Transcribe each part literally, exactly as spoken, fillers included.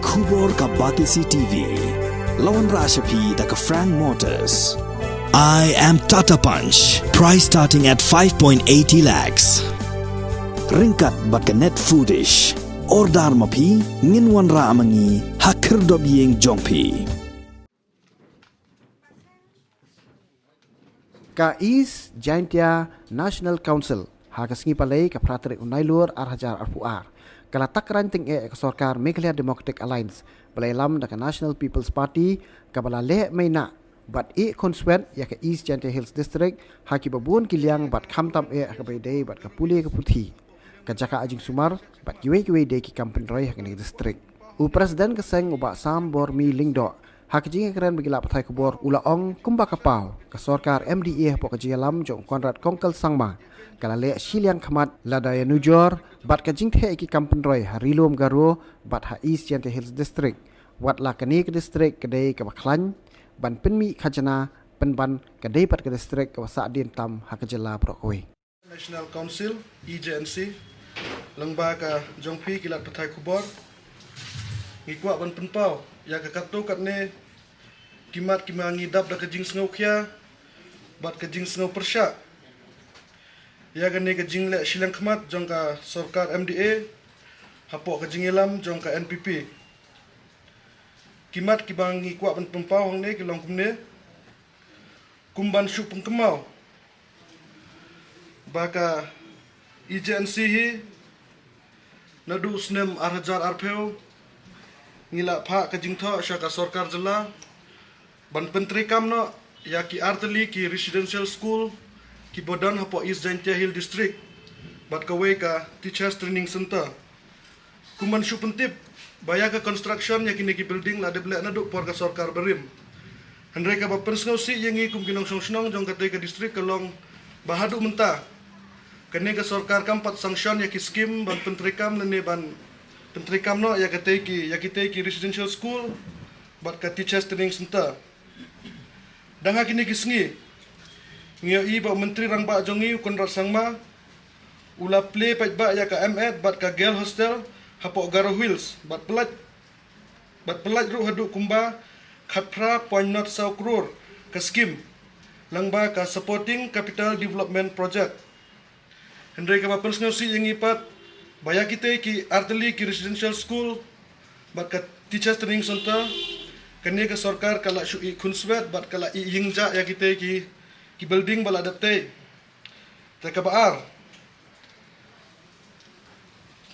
Khubor ka Batesi T V. La wanrah sha phi da ka Frank Motors. I am Tata Punch. Price starting at five point eighty lakhs. Ryngkat bad ka Net Foodish. Order ma phi, ngin wanrah ma ngi ha khyrdop ïing jong phi. Ka East Jaintia National Council, ha ka sngi Palei ka phra tarik u Nailur ar hajar arphew ar, ka la tak rang tyngeh ka sorkar Meghalaya Democratic Alliance, ba la ïalam da ka National People's Party, kaba la leh mei na bad ïeh khunswet ïa ka East Jaintia Hills District ha kiba bun ki liang bad khamtam eh ha kaba ïadei bad ka pule ka puthi, ka jaka ai jingsumar bad kiwei kiwei de ki kam pynroi ha kane ka district. U President ka seng, u Bah Sam Bormi Lyngdoh, ha ka jingïakren bad ki lad pathai khubor u la ong kumba ka paw, ka sorkar M D A hapoh ka jingïalam jong u Conrad Kongkal Sangma ka la leh shiliang khmat lada ïanujor bad ka jingtheh ïa ki kam pynroi ha Ri Lum Garo bad ha East Jaintia Hills District. Wat la kane ka district ka dei kaba khlaiñ ban pynmih khajna, pynban ka dei pat ka district kaba sahdien tam ha ka jylla baroh kawei. National Council, E J N C, lyngba ka jong phi ki lad pathai khubor, ngi kwah ban pynpaw ïa ka katto katne ki mat kiba ngi dap da ka jingsngewkhia bad ka jingsngew pyrshah ïa kane ka jingleh shiliang khmat jong ka sorkar M D A hapoh ka jingïalam jong ka N P P. Ki mat kiba ngi kwah ban pynpaw hangne ki long kumne. Kum ban shu pynkynmaw ba ka E J N C hi, naduh u snem ar hajar arphew, ngi la phah ka jingthoh sha ka sorkar jylla ban pyntreikam noh ïa ki artylli ki residential school kiba don hapoh East Jaintia Hill District bad kawei ka Teachers Training Centre. Kum ban shu pyntip ba ïa ka construction ïa kine ki building la dep leh naduh por ka sorkar barim. Hynrei kaba pynsngewsih ïa ngi kum ki nongshong shnong jong katei ka district ka long ba haduh mynta kane ka sorkar kam pat sanction ïa ki skim ban pyntreikam lane ban pyntreikam noh ïa katei ki, ïa kitei ki residential school bad ka Teachers Training Centre. Dang ha kine ki sngi, ngi ïohi ba u Myntri Rangbah jong ngi u Conrad Sangma u la plie paidbah ïa ka M-Ed bad ka Girl Hostel hapoh Garo Hills bad pyllait, bad pyllait ruh haduh kumba khatphra point not saw klur ka skim lyngba ka Supporting Capital Development Project. Hynrei kaba pynsngewsih ïa ngi pat ba ïa kitei ki artylli ki residential school bad ka Teachers Training Centre, kane ka sorkar ka la shu ïeh khunswet bad ka la ïeh ïingjah ïa kitei ki, ki building ba la dep tei. Te kaba ar,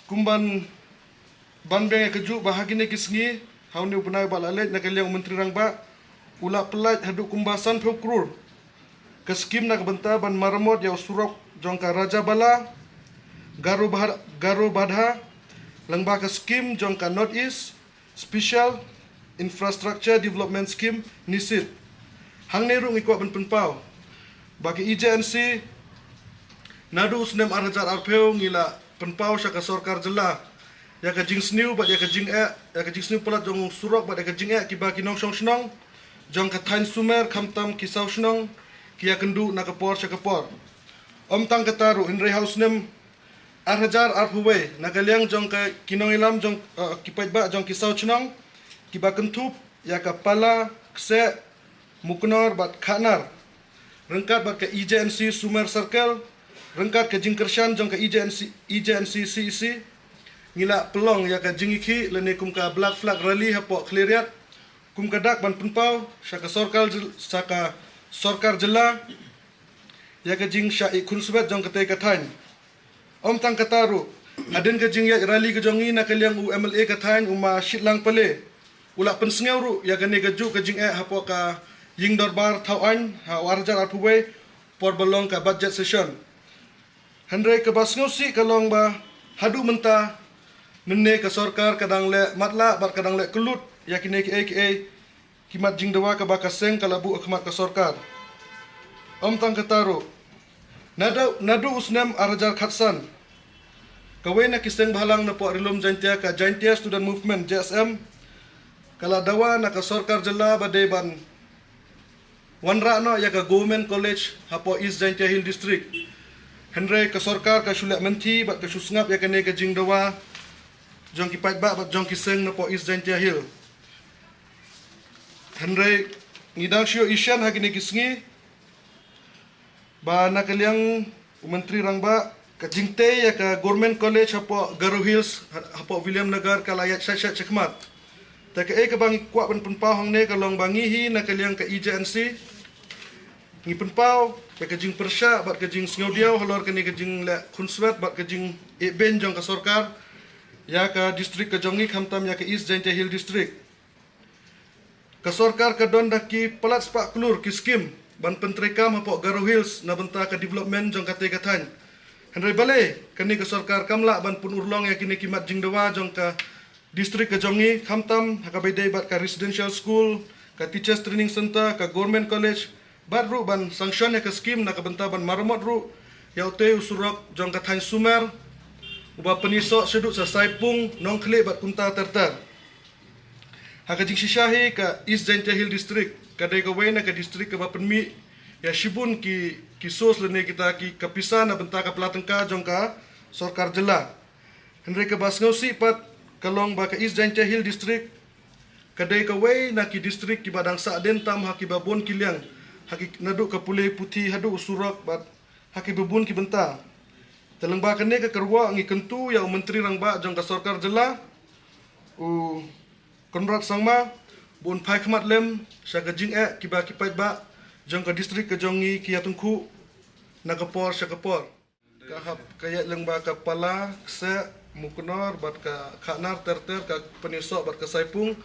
kum ban ban biang ïa kajuh ba ha kine ki sngi, ha une u bnai ba la leit, na ka liang u Myntri Rangbah u la pyllait haduh kumba sanphew klur ka skim na ka bynta ban maramot ïa u surok jong ka Rajabala, Garo Bah-, Garo Badha, lyngba ka skim jong ka North East Special Infrastructure Development Scheme, NESID. Hangne ruh ngi kwah ban pynpaw ba ka E J N C, naduh u snem ar hajar arphew ngi la pynpaw sha ka sorkar jylla ïa ka jingsniew bad ïa ka jingeh, ïa ka jingsniew palat jong u surok bad ïa ka jingeh kiba ki nongshong shnong jong ka thaiñ Sumer khamtam ki saw shnong ki ïakynduh na ka por sha ka por. Ym tang kata ruh, hynrei ha u snem ar hajar arphew wei, na ka liang jong ka ki nongïalam jong, eh, ki paidbah jong ki saw shnong kiba kynthup ïa ka Pala, Kseh, Muknor bad Khahnar, ryngkat bad ka E J N C Sumer Circle, ryngkat ka jingkyrshan jong ka E J N C, E J N C C E C, ngi la pynlong ïa ka jingïakhih lane kum ka Black Flag Rally hapoh Khliehriat, kum ka dak ban pynpaw sha ka sorkar jyl-, sha ka sorkar jylla ïa ka jingshah ïeh khunswet jong katei ka thaiñ. Ym tang kata ruh, hadien ka jingïaid rally ka jong ngi, na ka liang u M L A ka thaiñ, u Ma Shitlang Pale, u la pynsngew ruh ïa kane kajuh ka jingeh hapoh ka ïing dorbar thawaiñ ha u ar hajar arphew wei, por ba long ka budget session. Hynrei kaba sngewsih ka long ba haduh mynta, mynne ka sorkar ka dang leh matlah bad ka dang leh kyllut ïa kine kiei kiei ki mat jingdawa kaba ka seng ka la buh ha khmat ka sorkar. Ym tang kata ruh, naduh, naduh u snem ar hajar khatsan, kawei na ki seng bhalang napoh Ri Lum Jaiñtia, ka Jaintia Student Movement, J S M, ka la dawa na ka sorkar jylla ba dei ban wanrah noh ïa ka Government College hapoh East Jaintia Hill District. Hynrei ka sorkar ka shu leh mynthi bad ka shu sngap ïa kane ka jingdawa jong ki paidbah bad jong ki seng napoh East Jaintia Hills. Hynrei ngi dang shu ïohi shen ha kine ki sngi ba na ka liang u Myntri Rangbah ka jingtei ïa ka Government College hapoh Garo Hills, ha-, hapoh Williamnagar ka la ïaid sha sha shakhmat. Te kaei kaba ngi kwah ban pynpaw hangne ka long ba ngi hi na ka liang ka E J N C ngi pynpaw ïa ka jingpyrshah bad ka jingsngewdiaw halor kane ka jingleh khunswet bad ka jingeh beiñ jong ka sorkar ïa ka district ka jong ngi, khamtam ïa ka East Jaintia Hills District. Ka sorkar ka don da ki palat spah klur ki skim ban pyntreikam hapoh Garo Hills na bynta ka development jong katei ka thaiñ. Hynrei balei kane ka sorkar kam lah ban pynurlong ïa kine ki mat jingdawa jong ka district ka jong ngi, khamtam ha kaba ïadei bad ka residential school, ka teachers training center, ka government college, bad ruh ban sanction ïa ka skim na ka bynta ban maramot ruh ïa utei u surok jong ka thaiñ Sumer uba pynïasoh shaduh sha Saipung, Nongkhlieh bad kumta ter ter. Ha ka jingshisha hi ka East Jaintia Hills District ka dei kawei na ka district kaba pynmih ïa shibun ki, ki source lane kita ki ka pisa na bynta ka pla tyngka jong ka sorkar jylla. Hynrei kaba sngewsih pat ka long ba ka East Jaintia Hills District ka dei kawei na ki district kiba dang sahdien tam ha kiba bun ki liang, ha ki naduh ka pule puthi haduh u surok bad ha kiba bun ki bynta. Te lyngba kane ka kyrwoh ngi kyntu ïa u Myntri Rangbah jong ka sorkar jylla, u Conrad Sangma, ba un phai khmat lem sha ka jingeh kiba ki paidbah jong ka district ka jong ngi ki ïatyngkhuh na ka por sha ka por. Ka hap ka ïaid lyngba ka Pala, Kseh, Muknor bad ka Khahnar ter ter, ka pynïasoh bad ka Saipung,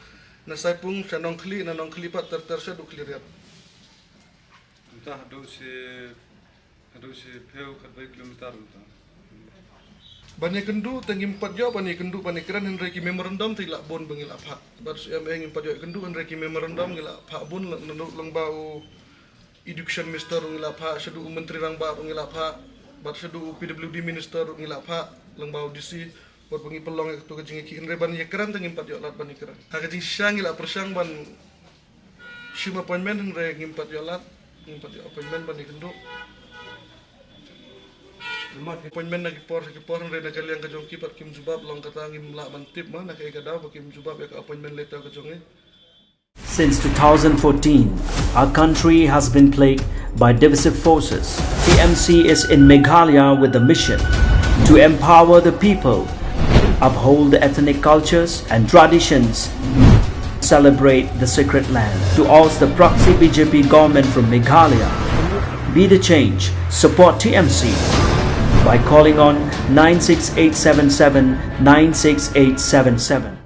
na Saipung sha Nongkhlieh, na Nongkhlieh pat ter ter shaduh Khliehriat. Mynta haduh shi, haduh shiphew khatwei kilometer mynta. Ban ïakynduh te ngim pat ïoh ban ïakynduh ban ïakren, hynrei ki memorandum te lah bun ba ngi lah phah. Bad shu em eh ngim pat ïoh ïakynduh, hynrei ki memorandum ngi lah phah bun, naduh lyngba u Education Minister ruh ngi lah phah, shaduh u Myntri Rangbah ruh ngi lah phah, bad shaduh u P W D Minister ruh ngi lah phah, lyngba u D C, bad ba ngi pynlong ïa kato ka jingïakhih, hynrei ban ïakren te ngim pat ïoh lad ban ïakren. Ha ka jingshisha ngi lah pyrshang ban shim appointment, hynrei ngim pat ïoh lad, ngim pat ïoh appointment ban ïakynduh. Appointment na ki por sha ki por, hynrei na ka liang ka jong ki pat kim jubab, long kata ngim lah ban tip ma na kaei ka daw ba kim jubab ïa ka appointment letter ka jong ngi. Since two thousand fourteen, our country has been plagued by divisive forces. T M C is in Meghalaya with the mission to empower the people, uphold the ethnic cultures and traditions, celebrate the sacred land. To oust the proxy B J P government from Meghalaya, be the change, support T M C by calling on nine six eight seven seven nine six eight seven seven.